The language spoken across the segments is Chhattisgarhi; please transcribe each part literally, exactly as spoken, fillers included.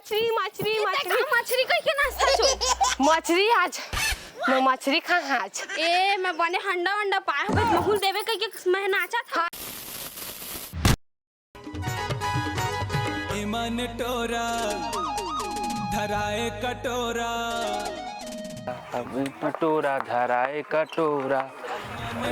मछरी, मछरी, मछरी। मछरी कह के नाचत हस? मछरी आज, मैं मछरी खा आज। ए, मैं बने हंडा वंडा पाए हो, बस महूल देवे कह के मैं नाचत हंव। इमन टोरा धराए कटोरा। अब टोरा धराए कटोरा।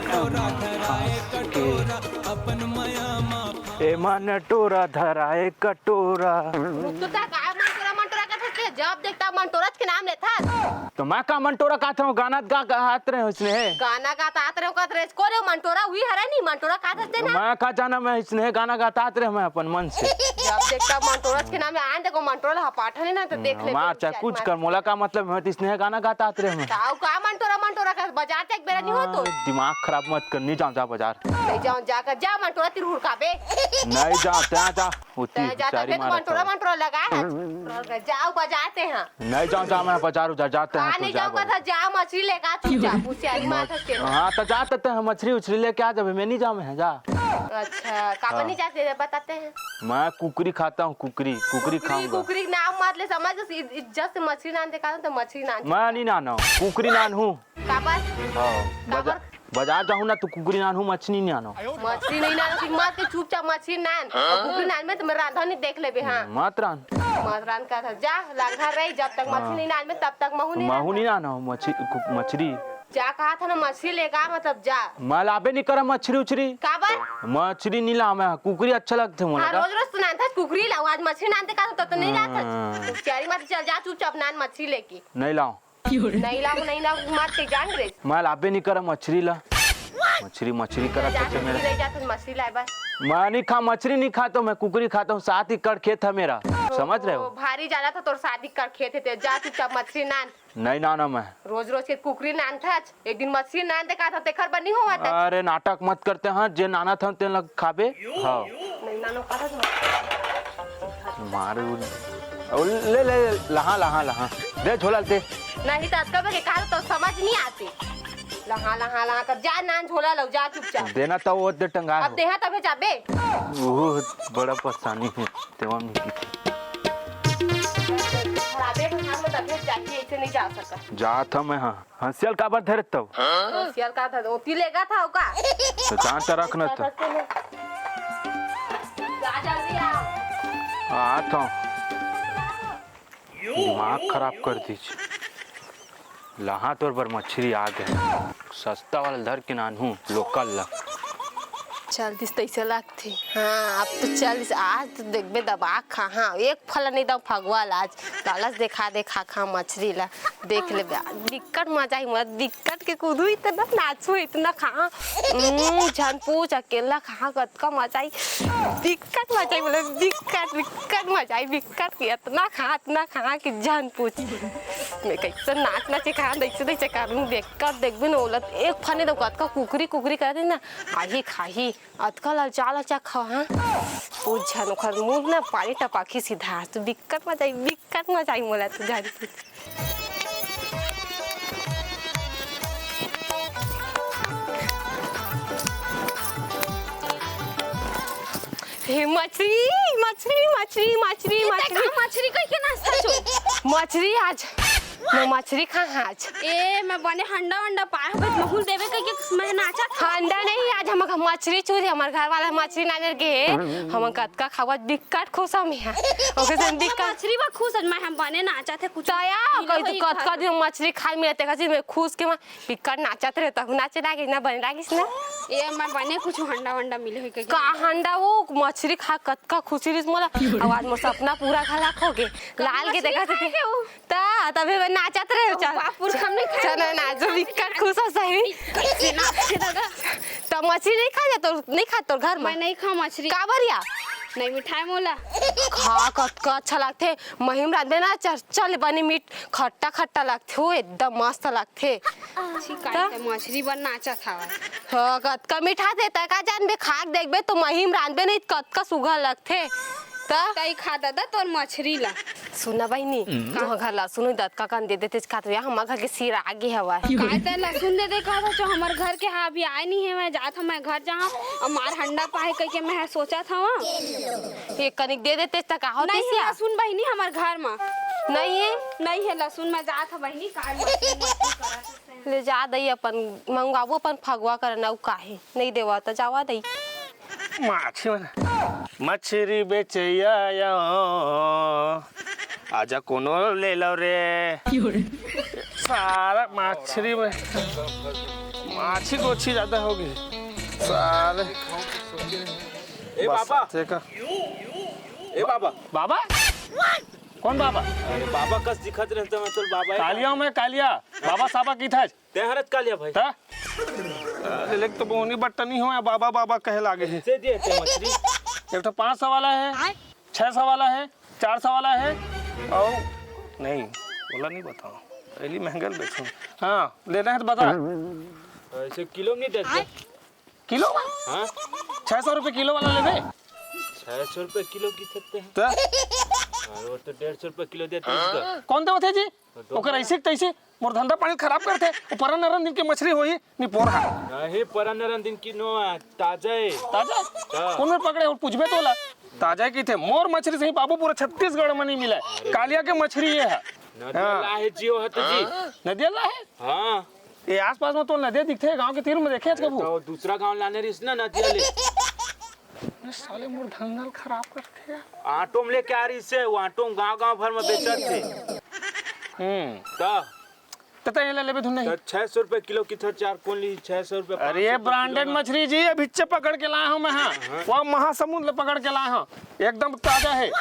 टोरा धराए कटोरा, अपन मया मा। एमन टोरा धराए कटोरा। रुक तो, ता का मंटोरा, मंटोरा कहत हस? जब देखता मंटोरच के नाम लेथस। तो मैं का मंटोरा कहत हंव, गाना गा, गात रहे हो इसने। गाना गात आत रहे हो, कहत रहे, कोन हे मंटोरा? उही हरे नी, मंटोरा कहत हस ते ना। मैं का जाना, मैं इसने गाना गात आत रहे मैं अपन मन से। जब देखता मंटोरच के नाम ले, आन देखो मंटोरा ला हपाटा नहीं ना तो देख ले मार तो चाहे कुछ कर, मोला का मतलब है, इसने गाना गात आत रहे मैं। ताऊ का मंटोरा, मंटोरा का बाजार ते एक बेरा नहीं हो तो। आ, दिमाग खराब मत कर, नहीं जाऊँ जा बाजार। नहीं जाऊँ जा कर, जा मंटोरा तिर हुड़काबे। नहीं जाऊँ, तैं जा। होती तैं जाता चारी फिर मारा मंटोरा, था। मंटोरा लगा है। जाओ बजाते हैं। नहीं जाऊँ, जा मैं बाजार उजार जाते हैं, हाँ, तू नहीं जा जाऊँ बाजार। कथा, जा मछली लेगा चुपचाप, होशियारी मार सकते हैं। हाँ, तो जा तो तैं मछली उछली लेके आ जाबे, मैं नहीं जाऊँ मैं, जा। अच्छा, काबर हाँ। नहीं जाते हैं, बताते हैं। मैं कुकरी खाता हूँ, कुकरी, कुकरी कुकरी, खाऊंगा। कुकरी नाम मत ले, समझ, इज-, इज्जत से मछली नान देखा तो मछली नान। मैं नहीं नाना हूँ, कुकरी नान हूँ। काबर? हाँ, काबर? बजा-, बाजार जाहूँ ना तो कुकरी नानहूँ, मछली नहीं आनो। मछली नहीं नानो, ठीक मत के चुपचाप मछली नान। हाँ? और कुकरी नान में तो मैं रांधा नहीं देख लेबे, हाँ। मत रान। मत रान का था, जा, लांघा रही, जब तक मछली हाँ। नहीं नान में, तब तक महू नहीं महू रांधा। नहीं आनो, मछली, कु-, मछली। जा कहा था ना, मछली लेगा, मतलब जा। मैं लाबे नहीं करा मछली उछली। काबर? मछली नहीं ला मैं, कुकरी अच्छा लगते मोला हाँ, का। रोज रोज तो नान था, कुकरी लाओ, आज मछली नानते का तो, तो नहीं ला था। हाँ। तैयारी मत चल, जा चुपचाप नान मछली लेके। नहीं लाओ। नहीं लाऊं, नहीं लाऊं, मार के जान रे। मैं लाबे नहीं करा मछली ला। मछली, मछली करा जा, तो मेरा। मछली ले जा, तो मछली लाए बस। मैं नहीं खा, मछली नहीं खाता हूँ मैं, कुकरी खाता हूँ, सात एकड़ खेत है मेरा। समझ रहे हो? ओ, भारी जाना था तोर सात एकड़ खेत है, ते जा चुपचाप मछली नान। नहीं नाना मैं। रोज रोज के कुकरी नान था, एक दिन मछली नान दे का था, तेखर बर नहीं होवा था। अरे नाटक मत करते हैं, जे नाना था तेन लग खाबे। हाँ। नहीं नानो का था। मार उन-, ओ, ले, ले, लहा, लहा, लहा। दे झोला दे। नहीं तो अतका बे के कहा तो समझ नहीं आते। लहा, लहा, लहा कर जा, नान झोला लो, जा चुपचाप। देना तो वो दे टंगा अब हो। देहा तबे जाबे। ओह, बड़ा परेशानी है, तेवा में की। खराबे के काम में तबे जाके ऐसे नहीं जा सकता। जा था मैं, हाँ। हंसियल काबर धरे तब? हंसियल का था, ओती लेगा था ओका। तो जान तो रख न तो। जा जल्दी आ। आ था। दिमाग खराब कर दीच। लहा तोर बर मछली आ गए। सस्ता वाला धर के नानहूँ, लोकल ला। चल दिस तैसे लगथे। हाँ, अब तो चल दिस। आज तो देखबे दबा खा। हाँ, एक फल नहीं दम फगवा ला आज। लालच देखा देखा खा मछली ला। देख लेबे। दिक्कत मजा ही मत, दिक्कट के कुदू इतना नाचू इतना खा। हम्म, झन पूछ अकेला खा कतका मजा ही। दिक्कट मजा ही बोले, दिक्कट, दिक्कट मजा ही, दिक्कट के इतना खा, इतना खा कि झन पूछ। मैं कैसे नाच नाच के खा, दैसे दैसे करूँ, बेकार देखबे न ओलत। एक फने दो कतका कुकरी कुकरी कर दे ना, आही खाही। अतका ललचा ललचा खा, हाँ? पूछ झन ओखर मुंह ना पानी टपाखी सीधा। तो दिक्कत मजा ही, दिक्कत मजा ही मोला तो झन पूछ। हे मछरी, मछरी, मछरी, मछरी, ए, ते मछरी। का मछरी कह के नाचत हस? मछरी आज, मैं मछरी खा आज। ए, मैं बने हंडा वंडा पाए हो, बस महूल देवे कह के मैं नाचत हंव। हंडा नहीं, आज हम मछरी चुरी, हमर घर वाला मछरी नाने गे, हम कतका खावत बिकट खुश हम यहाँ। ओके से बिकट मछरी बा खुश, मैं हम बने नाचत हे कुछ। तया, मिले कई तू होई कतका खाए। दिन मछरी खाए मिलते, कसी मैं खुश के मैं बिकट नाचत रहे, तहु नाचे लागे ना, बने लागिस ना। ए, मैं बने कुछ हंडा वंडा मिले होई कह के। का हंडा, वो मछरी खा कतका खुशी रिस मोला। अब आज मोर सपना पूरा घला हो गे। लाल के मछरी देखा खाए थे। के वो? ता, तभी मैं नाचत रहे, ओ, चल। बाप, पुरखा में खाए चल, के। नाचो, बिकट खुश हो सही। ऐसे नाचे लगा। त मछरी नहीं खा जा, तो नहीं खा तोर घर में? मैं नहीं खा मछरी। काबर या? नहीं मिठाए मोला। खा, कतका अच्छा लगथे। महिम रांधबे ना, चल, चल बने मीठ, खट्टा खट्टा लगथे, वो एकदम मस्त लगथे। छी, काहे त? ते मछरी बर नाचत हवय। हाँ, कतका मीठा देता है, का जानबे, खा के देखबे तो महिम रांधबे नहीं, कतका सुघर लगथे। का? तई खा ददा तोर मछरी ला। सुना बहिनी, हम्म। तुहा घर लहसुन दतका कन दे देते खात हुआ, हमर घर के सिर आगे हवा। काय तै लहसुन दे दे कहत हस, हमर घर के हा अभी आए नहीं है, मैं जात हूँ, मैं घर जाऊँ, और मार हंडा पाए कह के मैं सोचत हूँ। ये कनिक दे देते त का होती नहीं है सिया? लहसुन बहिनी हमर घर में। नहीं है? नहीं है लहसुन, मैं जात हूँ बहिनी, काय लहसुन, लहसुन करत हस। ले जा दई अपन, मंगवाबो अपन फगवा करना, उ काहे नहीं देवा त जावा दई। माछी मन, मछरी बेचैया आया, आजा कोनो ले लो रे। सारा मछरी में, माछी गोछी ज्यादा होगी। सारे ए बस बाबा। ठीक है। ए बाबा। बाबा? कौन बाबा? अरे बाबा कस दिखत रहता, मैं तोर बाबा है। कालिया में कालिया, बाबा साबा की था। तैं हरत का लिया भाई? त? अरे, लेक तो बोनी बट्टा नहीं हो, बाबा, बाबा कहे लागे है। से दिए ते मछली? एक ठो पाँच सौ वाला है, छह सौ वाला है, चार सौ वाला है, और नहीं, बोला नहीं बताओ, पहली महंगा बेचूं। हाँ, लेना है तो बता। ऐसे किलो में नहीं देते? किलो में? हाँ। छह सौ रुपये किलो वाला लेबे? छह सौ रुपये किलो की सकते हैं। त? अरे, वो तो डेढ़ सौ रुपये किलो देते हैं इसका। कौन देवत है जी? ओकर ऐसे के तैसे मोर धंधा पानी खराब करथे। वो परन नरन दिन के मछरी होही, निपोर हा। नहीं, परन नरन दिन की नो है, ताजा है। ताजा? हाँ। कौन में पकड़े और पूछबे तोला? ताजा की थे, मोर मछरी सही बाबू पूरा छत्तीसगढ़ में नहीं मिला है। कालिया के मछरी ये है। नदिया हाँ। ला है जियो है तो जी। नदिया ला है? हाँ। ये आसपास में तो नदिया दिखते हैं, गांव के तीर में देखे आज कभू? तो दूसरा गांव लाने रहिस ना नदिया ले। ये साले मोर धंधा ल खराब करथे यार। ऑटो में लेके आ रहिस हे, वो ऑटो में गांव-गांव भर में बेचत हे। हम्म। त? त, त एला लेबे धुन नहीं। त छह सौ रुपए किलो की थर चार कोन ली, छह सौ रुपए, अरे, पाँच सौ रुपए किलो branded में। मछरी जी, अभिच्चे पकड़ के लाए हंव मैं, हाँ। हाँ। वो महासमुंद ले पकड़ के लाए हंव। एकदम ताजा हे।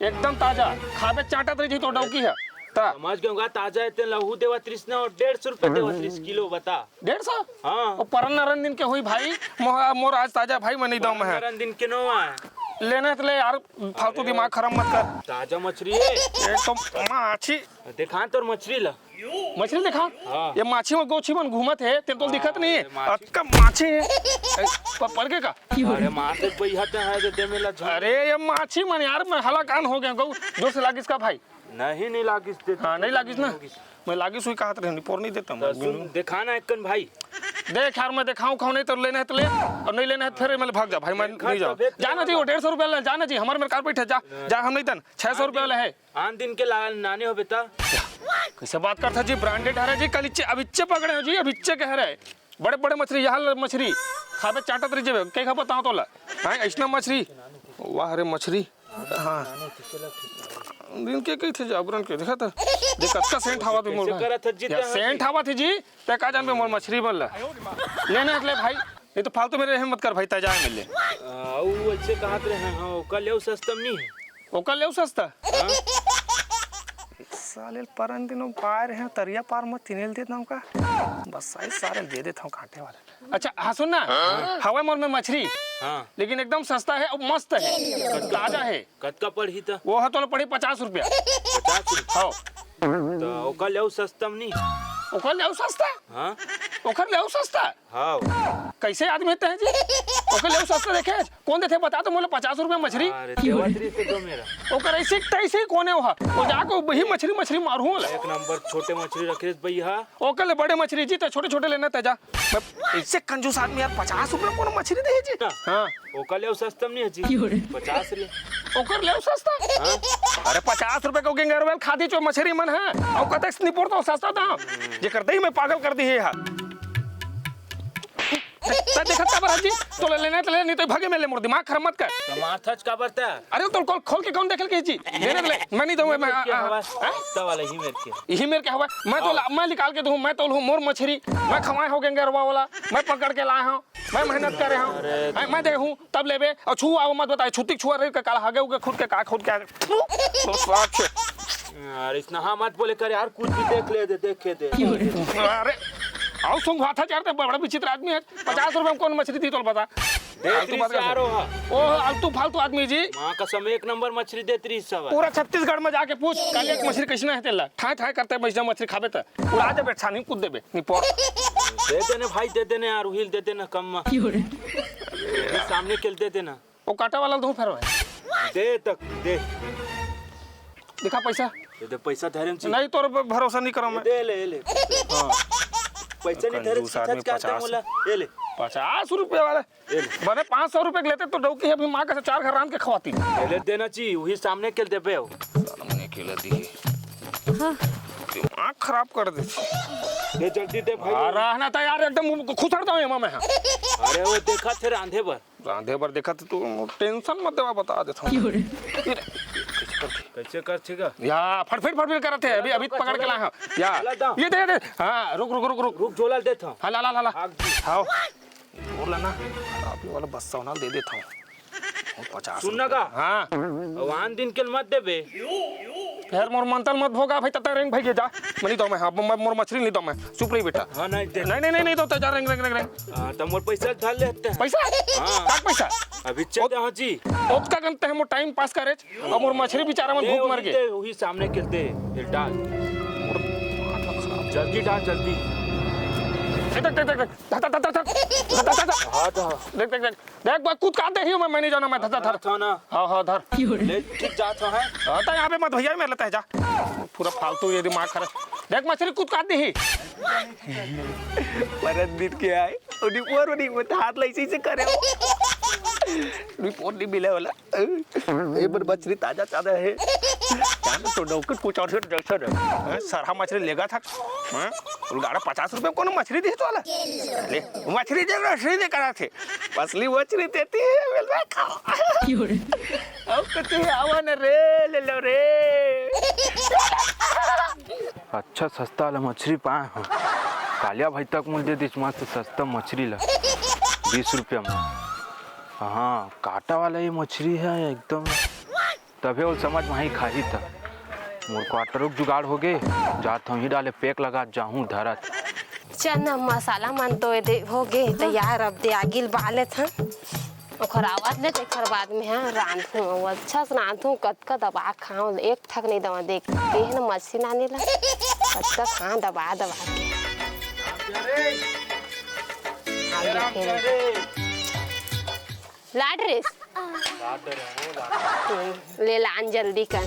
एकदम ताजा, खाबे चाटत रही जी तो डौकी है। ता। समझ गए होगा, ताजा है, ते लहू देवत रिस ना और डेढ़ सौ रुपए देवत रिस किलो, बता। डेढ़ सौ? हाँ। ओ परन नरन दिन के होई भाई, मोह-, मोर आज ताजा भाई, मैं नहीं दम है। परन दिन के नो है। लेना है तो ले यार, फालतू अरे। दिमाग खराब मत कर। ताजा मछरी है। एक तो माछी। देखा तोर मछरी ला। मछरी देखा? हाँ। ये माछी में गोछी मन घूमत हे, तेन तो दिखत नहीं है। अरे, माछी। अतका माछी है। ए, प-, पड़ के का? अरे, मार दे, बइहा ते है, दे, दे मेला झोंक। अरे, ये माछी मन यार, मैं हलाकान हो गया, गऊ, जोर से लागिस का भाई? नहीं, नहीं लागिस, दे, हाँ, दे, नहीं दे, लागिस नहीं ना? लागिस। मैं लागिस हुई कहत रहे, निपोर नहीं देता मैं, तो सुन, बिनु। देखा ना एक कन भाई। देख यार, मैं देखाऊं खाऊं नहीं तो लेना है तो ले, और नहीं लेना है तो फिर मैं भाग जा भाई, मैं देखा नहीं जाऊँ। तबे तो जाना जी, वो डेढ़ सौ रुपया ले, जाना जी, हमारे मेरे कार बैठे, जा, जा, हम नहीं दन, छह सौ रुपया वाला है। आन दिन के ला-, नाने हो बेटा। कैसे बात करता जी, branded हरे जी, कल इच्चे, अब इच्चे पकड़े हो जी, अब इच्चे के हरे। बड़े-बड़े मछरी, यहाँ ले मछरी। खाबे चाटत रही जेबे, के खा बताओ तोला। हाँ, ऐसना मछरी। वाह रे मछरी। हाँ। दिन के कही थे जागरण के, देखा था? देख, कतका सेंट हवा थे मोर कैसे भाई। करत है जी, या, ते सेंट हवा थे जी, ते का जानबे मोर मछरी बन ला। लेना है ले भाई, नहीं तो फालतू मेरे रहे मत कर भाई, ताजा मिल ले। आ, वो ऐसे कहत रहे हैं, हाँ, ओकर ले सस्ता में नहीं है। ओकर ले सस्ता? हाँ। साले परन दिनों पाए रहे हैं, तरिया पार मत तिनेल देता हूँ का? बस साले, साले दे देता हूँ कांटे वाले। अच्छा, हाँ, सुन ना, हाँ। हवा मोर में मछरी, हाँ। लेकिन एकदम सस्ता है और मस्त है, ताजा है। कतका पड़ही त? वो है तो पड़ी पचास रुपया। पचास रुपया? हाँ। तो ओकर ले सस्ता में नहीं? ओकर ले सस्ता? हाँ। ओकर ले सस्ता? हाँ। कैसे आदमी ते हैं जी? ओकर ले सस्ता देखे? कौन देथे बता तो मोला पचास रुपया मछरी? अरे, देवत रही से दो मेरा। ओकर ऐसे तैसे ही कोने हो? वो जाके वही मछरी, मछरी मारू ले। एक नंबर छोटे मछरी रखे भैया। ओकर ले बड़े मछरी जी, ते छोटे-छोटे लेना ते जा। मैं इससे कंजूस आदमी यार, पचास रुपया कौन मछली दे जी? हाँ। हाँ। ओकर ले सस्ता में नहीं है जी। क्यों रे? पचास ले। ओकर ले सस्ता? हाँ। अरे पचास रुपया के गेंगरवेल खादी चो मछली मन है। और कतक से निपोर तो सस्ता था। जेकर दही में पागल कर दी है यार। त देखत काबर हस जी? तोला लेना है त ले, नहीं तो भागे में ले, मोर दिमाग खराब मत कर। तो माथच काबर त? अरे तो खोल, खोल के कौन देखे के जी? लेने ले, मैं नहीं दूंगा, मैं, हीमेर के आ, आ, हवा, हाँ? हफ्ता वाला हीमेर के। यही मेरे के हवा, मैं तो हाँ। ला-, मैं निकाल के दूं, मैं तो लूं मोर मछरी, मैं खवाए हो गेंगरवा वाला, मैं पकड़ के लाए हूं, मैं मेहनत करे हूं, अरे मैं, मैं दे हूं, तब लेबे, और छुआ वो मत बताए, छुट्टी छुआ रही के काला हगे उगे खुद के का खुद के, तो साथ से। यार, इतना हाँ मत बोले कर यार, कुछ भी देख ले दे, देखे दे। अरे, आओ सुन, बात है यार, ते बड़ा विचित्र आदमी है। पचास रुपया में कौन मछली दी तोल बता? देख फालतू रही बात से कर। आ रहा है। ओ, आलतू फालतू आदमी जी। माँ कसम, एक नंबर मछली देत रही सब। पूरा छत्तीसगढ़ में जाके पूछ, कल एक मछली कैसना है तेला। ठाए ठाए करते मछली, मछली खाबे त। उड़ा देबे, छानी कूद देबे, निपोर। दे देने भाई, दे देने यार, उहिल दे देना कम में। क्यों रे? ये सामने के दे देना। वो काटा वाला तो फेर भाई। दे तक दे। दिखा पैसा। ये दे पैसा धरे जी। नहीं, तोर पर भरोसा नहीं करम मैं। दे ले, ले। हाँ। पैसा नहीं धरे कंजूस आदमी, पचास। मोला। ये ले। पचास रुपया वाला। ये ले। बने पाँच सौ रुपया के लेते तो डौकी हे, अभी माँ का चार घर रांध के खवाती। ये ले देना जी, वही सामने के देबे हो। सामने के ले दी। हाँ। दिमाग खराब कर दे। ये जल्दी दे भाई। हाँ, रहना था यार, एकदम खुसर जाऊँ एमा मैं। अरे वो देखा थे रांधे बर। रांधे बर देखा थे तू, tension मत देवा, बता देता हूँ। कैसे कर ठीक है? या फटफट फटफट करत हे, अभी अभी पकड़ के ला। हाँ, या चला दा। ये दे दे। हाँ, रुक रुक रुक रुक। रुक, झोला देता हूँ। हाँ, ला ला ला ला। आग दी। हाँ। बोला ना, अभी वाला बस्सा होना दे देता हूँ। पचास सुन ना रुपया। का? हाँ। अब आन दिन के मत देबे। फेर मोर मंतल मत भोगा भाई, तता रेंग भाई के जा। मैं नहीं दो मैं, हाँ, मैं, मोर मछली नहीं दो मैं। चुप रही बेटा। हाँ, नहीं दे। नहीं, नहीं, नहीं, नहीं दो, जा रेंग, रेंग, रेंग, रेंग। हाँ, तो मोर पैसा धर लेते हैं। पैसा? हाँ। का पैसा? अभी चल ओत-, रहा जी। ओतका गनते हैं, मोर time pass करे। अब मोर मछली बेचारा मन दे, भूख मर वही गे। दे, वही सामने के दे, ये डाल। जल्दी डाल, जल्दी। देख, देख, देख, देख, देख। धर, धर, धर, धर, धर। धर, धर, धर, धर। हाँ, तो। देख, देख, देख। देख, बस कूद काट दे ही मैं, मैं नहीं जाना, मैं धर, धर, धर। था ना। हाँ, हाँ, धर। ले, ठीक जात हो, हैं? हाँ, तो यहाँ पे मत भैया, मेरे लेता है, जा। पूरा फालतू ये दिमाग खराब। देख, मछली कूद काट दे ही। परत दिन के आए, उन्हीं पोर, उन्हीं हाथ ला इसी से करे हो। उन्हीं पोर नहीं मिले वाला। ए बर मछली ताजा ताजा हे। जान तो डौकट कुछ और से जैसा रहे। हैं, सरहा मछली लेगा था। हैं? उलगाड़ा पचास रुपया कोनो मछली दे तो वाला। ले, मछली दे, मछली दे करा थे। असली मछली देती है, मिल रहा खाओ। अब कुछ है, आवा न रे, ले लो रे। अच्छा सस्ता वाला मछली पाए हंव। कालिया भाई तक मोला दे दिस मस्त सस्ता मछली ला, बीस रुपया में। हाँ, कांटा वाला ये मछली हे एकदम, तभे वो समझ में ही खाही त। मोर quarter के जुगाड़ हो गे, जात हंव ही डाले pack लगा जाहूँ धरत। चना मसाला मन तो ए दे हो गे तैयार, अब दे आगी ल बार लेथन। ओखर आवाज ले तेखर बाद में, हाँ, रांधहूँ, अउ अच्छा से रांधहूँ, कतका दबा खाऊँ, एक ठक नहीं दवा देख। ये है ना मछली नाने ला, कतका खाऊँ दबा दबा के। आगे फेर। लाड रेस। ले लान जल्दी कर।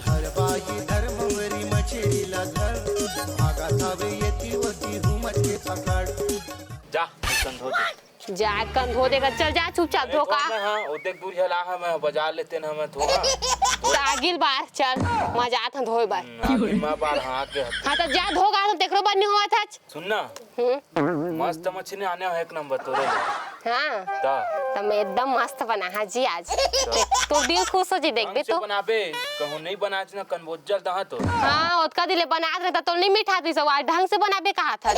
धरवाही धर मंगरी मछली ला धर, भागत हवे एती ओती हुमत के पकड़। जा, कंधो दे। जा, कंधो देकर चल जा, चुपचाप ए, धो का। कौन है? हाँ, ओतेक दूर हला है, मैं बाजार लेते ना, मैं धो, हाँ। त आगिल बार, चल, मैं जात हूँ धोए बार। हम्म, आगिल मैं बार, हाँ, के हफ्ते। हाँ, तो जा धो का, तो तेकरो बार नहीं हुआ था। सुन ना, हम्म। मस्त मछली आने हो एक नंबर तोरे लिए। हाँ। ता। त मैं एकदम मस्त बना, हाँ जी, आज। ते, तोर दिल खुश हो जी, देखबे ढंग से तो। बनाबे, कहूँ नहीं बना ना कन बहुत जल्द हाँ तो। हाँ, ओतका दिले बनात रहता तो नहीं मिठा दिस, आज ढंग से बनाबे कहा था।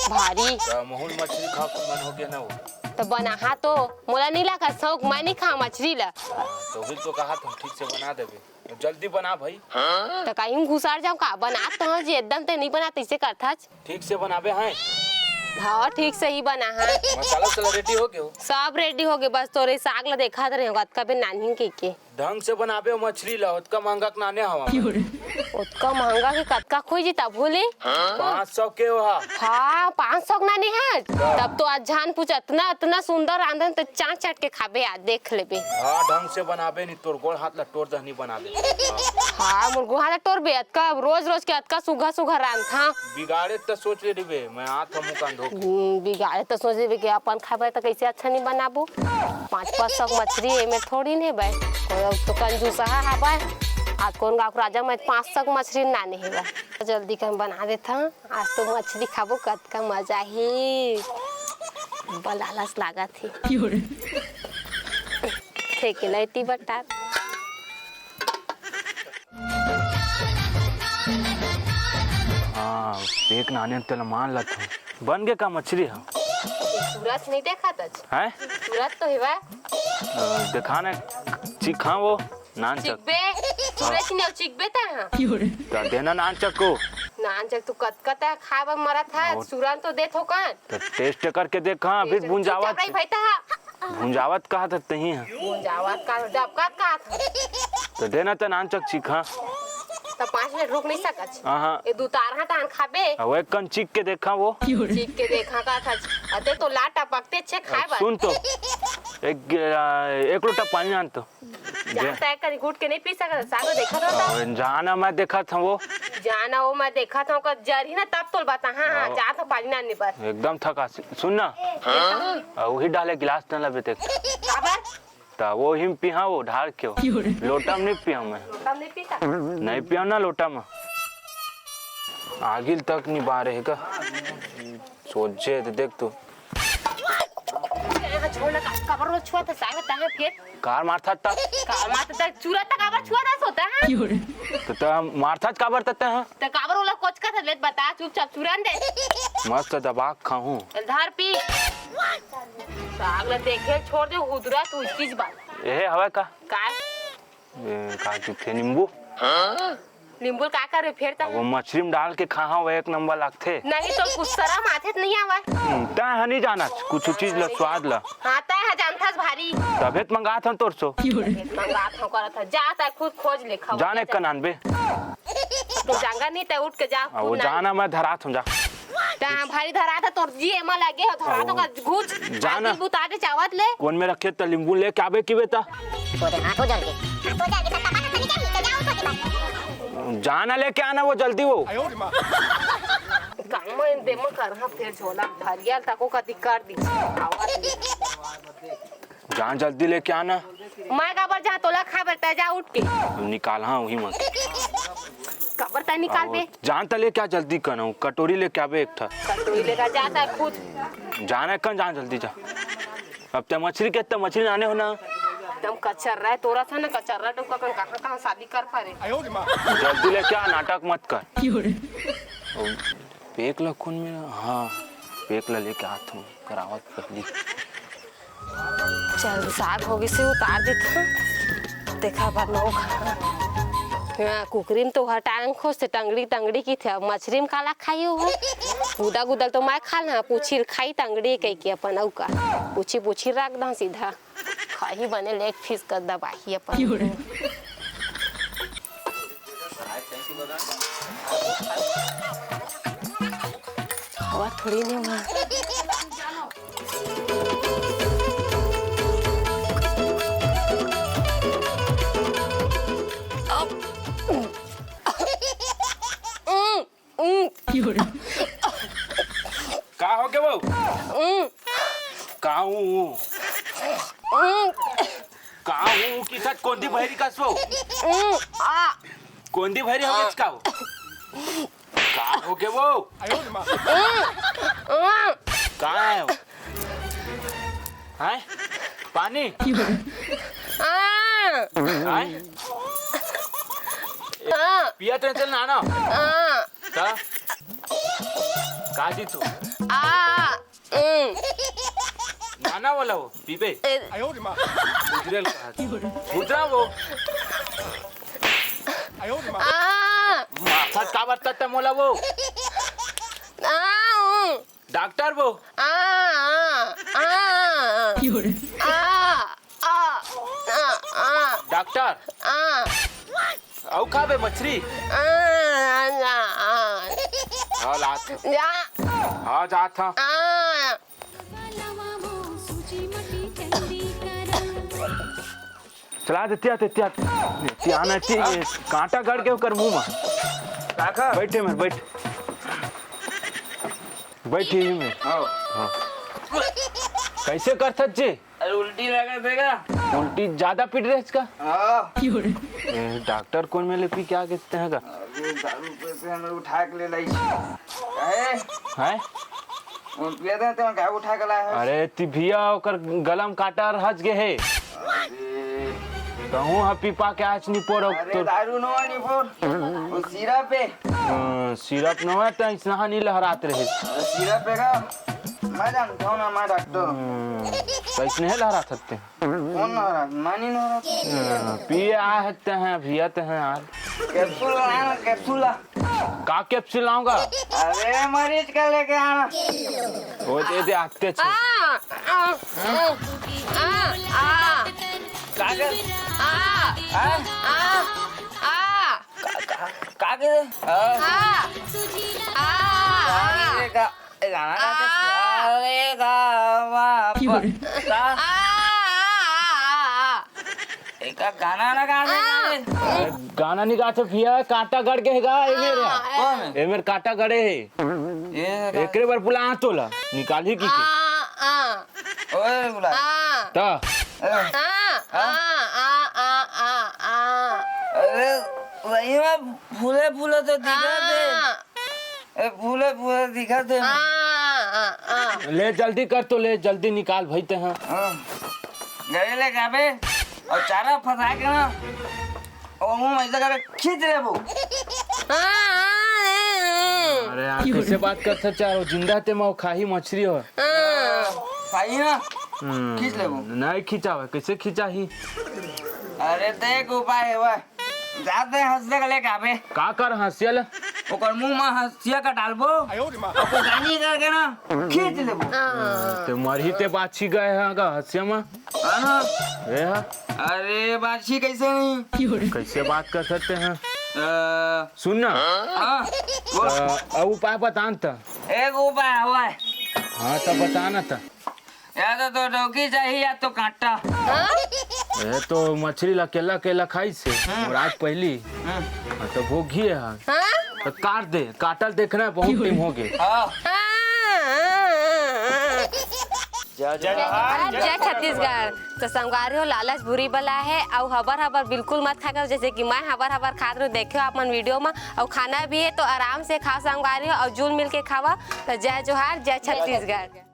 भारी। त महूल मछली खा के मन हो गया ना वो। त बना हाँ तो, मोला नहीं लगा शौक, मैं नहीं खा मछली ला। तो भी तो कहा था ठीक से बना देबे। जल्दी बना भाई। त कहीं घुसर जाऊँ का? बनात तो हाँ जी, एकदम ते नहीं बनात, इसे करथच। ठीक से बनाबे हैं। हाँ, ठीक से ही बना है। मसाला उसाला ready हो गयो? सब ready हो गए, बस तोरे साग ला देखत रहे हो, कतका बे नान्ही के के। ढंग से बनाबे हो मछली ला, ओतका महंगा के नाने हवा। ओतका महंगा के कतका खोई जी तब होले? पाँच सौ के हो हा। हाँ, पाँच सौ के नाने है। तब तो आज जान पूछ, इतना, इतना सुंदर रांधन तो चाट चाट के खाबे आज, देख लेबे। हाँ, ढंग से बनाबे, नहीं तोर गोड़ हाथ ला टोर दहनी बना दे। हाँ, मोर गोड़ हाथ ला टोर बे, अतका रोज रोज के अतका सुघर सुघर रांधथा। बिगाड़े त सोच ले रिबे, मैं आत हूँ मुकान धोके। हम्म, बिगाड़े त सोच ले रिबे कि अपन खाबे त कैसे अच्छा नहीं बनाबो। पाँच पाँच सौ मछली है, मैं थोड़ी नहीं बे। कोई तो कंजूस हा, हा बे। आज कौन गाँव के राजा मैं पाँच सौ मछली ना नहीं बे। जल्दी कर बना देता। आज तो मछली खाबो, कतका मजा ही। बलालस लागत ही। फेंके लैती बट्टा। हाँ, एक नाने तेल मान लत हूँ। बन गे का मछली ह? सूरज नहीं देखा तच? हैं? सूरज तो हेवा। अ, देखा ना, चिखा वो, नान चक। चिकबे, सूरज ने चिकबे ता हाँ। त देना नान चक को। नान चक तू कत कत खाए बर मरत है, और सूरज तो देत हो कान। त taste करके देखा, अभी भुंजावत। चुपचाप रही भाई ता। भुंजावत कहा था तही है। भुंजावत का, डबकात कहा था। त देना त नान चक चिखा। त पाँच मिनट रुक नहीं सकत। हाँ, हाँ। ये दू तार हाँ तान खाबे। अब एक कन चिख के देखा वो। चिख के देखा का था। अते तो लाटा पकते छे खाए अब बर। सुन तो। एक गिला-, एक लोटा पानी आन तो। जानता है, कहीं घुट के नहीं पी सकत, सागर देखत हो तो। अरे, जाना मैं देखत हूँ वो। जाना वो मैं देखत हूँ, कर जरी ना तब तोल बता। हाँ, हाँ, हाँ। जात हूँ पानी नाने बर। एकदम थका। सु-, सुन ना। हाँ? आ, वही डाले गिलास न लबे ते। काबर? त वो ही पिहा वो ढार के हो। लोटा में नहीं पिया मैं। लोटा में नहीं पीता? नहीं पिया ना लोटा में। आगिल तक नहीं बारे है का? सोचे तो देख तू। ए, छोड़ ना, का-, काबर रोज छुआ था सागर तहाँ फिर? कार मारथा ता। कार मारथा ता, चूरा ता काबर छुआ था सोता है? तो, तो मारथा काबर तते हैं? त काबर ओला कोचका था, ले बता, चुपचाप चुरन दे। मस्त दबा के खाहूं। चल धर पी। साग ला देखे छोड़ दे, हुदरा तू चीज बात। एहे हवय का? काय? ए, का कहिथे, नींबू? नींबू का करे फेर त? वो मछरी में डाल के खाहा, वो एक नंबर लगथे। नहीं तो कुछ शरम आथे त नहीं आवय। हम्म, तैं ह नहीं जानस कुछ चीज ला, स्वाद ला। हाँ, तैं ह जानथस भारी। तभे त मंगात हन तोर सो। मंगात हन करत ह, जा तैं खुद खोज ले खावा। जाने का नान बे। तू जांगा नहीं, तै उठ के जा, आ, वो खुद ना। जाना मैं धरात हूँ, जा। तै भारी धरात है, तोर जी एमा लगे हो, धरात हो का घुच, जाना। आदमी बुता दे चावत ले। कोन में रखे त नींबू लेके आबे की बेटा? वो दे, हाथ हो जल के। हाथ हो जल के, तब तक नहीं जानी, तो जाओ, उठो के बाद। जाना लेके आना वो जल्दी वो। काम में दे में कर, हाँ, फिर झोला भरिया तको का दिक्कत दी। आवाज दे। जान जल्दी लेके आना। मैं काबर जा तोला खा बर तै जा उठ के। निकाल हाँ वही मत। काबर तै निकाल बे। जान त लेके आ जल्दी कन हूँ, कटोरी लेके आबे एक ठा। कटोरी लेके जाता है खुद। जाना है कन, जान जल्दी जा। अब तै मछरी के त मछरी लाने हो ना। एकदम कचर्रा है तोरा सा ना, कचर्रा डोका कन कहाँ कहाँ शादी कर पा रे। जल्दी लेके आ, नाटक मत कर। पेक ल कोन में, हाँ, पेक ल लेके आत हूँ, करावत पहली। चल, साग हो गिसे, उतार देथन। देखा बा नौ खा। हाँ, कुकरी में तो हटांग खोजथे, टंगड़ी, टंगड़ी कहिथे, अब मछरी में काला खाई हो? गुदा, गुदल तो मैं खा ना, पूछी खाई टंगड़ी कहिके अपन, अउ का? पूछी, पूछी रख दं सीधा। खाही बने लेग पीस कर दबाही अपन। हवा थोड़ी नहीं हुआ। अब, उम, उम। का हो गे वो? उम। का हूँ? उम। का हूँ कि सच कोंदी भैरी कस वो? उम, आ। कोंदी भैरी हो गे का वो? का हो गे वो? उम, उम। का है वो? हैं? पानी? आ। हैं? आ। पिया तो चल ना, ना। आ। का? का जी तू? आ। उम। नाना वाला वो, पीबे। ए। बुजरेल कहा। बुजरा वो। आ। माथा का बरता मोला वो। आ, उम। डॉक्टर वो। आ, आ, आ। आ, आ, आ, आ। डॉक्टर। आ। अउ खाबे मछरी? आ, आ, आ। हाँ, लात। जा। हाँ, जात हाँ। आ। चला दे, तिया, तिया, तिया। तिया ना, तिया, ये कांटा गड़ के ओकर मुंह में। काका। बैठे में, बैठ। बैठी ही में। हाँ। हाँ। कैसे करथस जी? अरे उल्टी लगा देगा। उल्टी ज्यादा पीट रहे इसका? हाँ। ए, डॉक्टर कोन में ले पी क्या कहते हैं का? अरे दारू पे से हमें उठा के ले लाई। ए? हैं? उन पिया दे तो क्या उठा के लाया है? अरे तिभिया ओकर गलम काटा और हंस गए है। अरे। कहूँ हा पीपा के आज निपोर अरे तो। दारू नो निपोर। वो सिरप है। हाँ, सिरप नो है तो इसना नहीं लहरात रहे। अरे सिरप है का? मैं जानता हूँ ना, मैं डॉक्टर हूँ। हम्म, तो इसने है लहरात सकते हैं। कौन नवरात? मानी नवरात। हाँ, पिए आ सकते हैं, अभी आते हैं यार। कैप्सूल लाना, कैप्सूल ला। का कैप्सूल लाऊंगा? अरे मरीज का लेके आना। वो दे दे, आते छे। आ, आ, आ, आ, आ। का कर? आ, हाँ? आ, आ, आ। का, का, का कर? आ। आ, आ, आ। अरे का, ए गाना का आ। अरे का, वाह, की हो रे? का? आ, आ, आ, आ, आ। एका गाना लगा दे रे। गाना निकाल तो भैया, कांटा गड़ के हे गा, ए मेरे। कौन? ए मेरे कांटा गड़े हे। ये का- एकरे बर बुला तोला, निकाल ही की के। आ, आ, ओए बुला। आ, त? ए, आ, आ, आ, आ, आ, आ। अरे, वही में फूले फूले तो दिखा दे। आ। ए, फूले फूले दिखा दे। आ, आ, आ। ले जल्दी कर तो, ले जल्दी निकाल भाई ते, हाँ। हाँ। गड़े ले गाबे और चारा फंसा के ना, और मुंह में ऐसा करके खींच लेबो। आ, आ, आ, आ। अरे यार, कैसे बात कर सकते यार, वो जिंदा ते मऊ खाही मछली हो। आ। खाही ना? हम्म, खींच लेबो। नहीं खींचा हुआ, कैसे खींचा ही? अरे देख उपाय है वह। जाते हंसिया का लेके आबे। का कर हंसिया ले? ओकर मुंह में हंसिया का डालबो। ओकर गानी करके ना खींच लेबो। हाँ, ते मरही ते बाछी गए हैं गा हंसिया में। है ना? ए हा। अरे बाछी कैसे नहीं? कैसे बात कर सकते हैं? अ, सुन ना। हाँ, बोल। अ, अब उपाय बता न त। एक उपाय हुआ है। हाँ, तो बता ना त। या तो, तो डौकी चाहिए या तो कांटा। हाँ? ये तो मछली ला केला केला खाई से, हाँ। और आज पहली। हाँ। हाँ, तो भोगी है। हाँ? तो काट दे, काटल देखना है, बहुत टाइम हो गए। हाँ। हाँ, हाँ, हाँ, हाँ। जय जोहार, जय छत्तीसगढ़। तो संगवारी हो, लालच बुरी बला है, अउ हबर हबर बिल्कुल मत खा करो, जैसे कि मैं हबर हबर खात रहूं, देखियो आप मन वीडियो में, अउ खाना भी है तो आराम से खाओ संगवारी हो, अउ जुल मिल के खावा। तो जय जोहार, जय छत्तीसगढ़।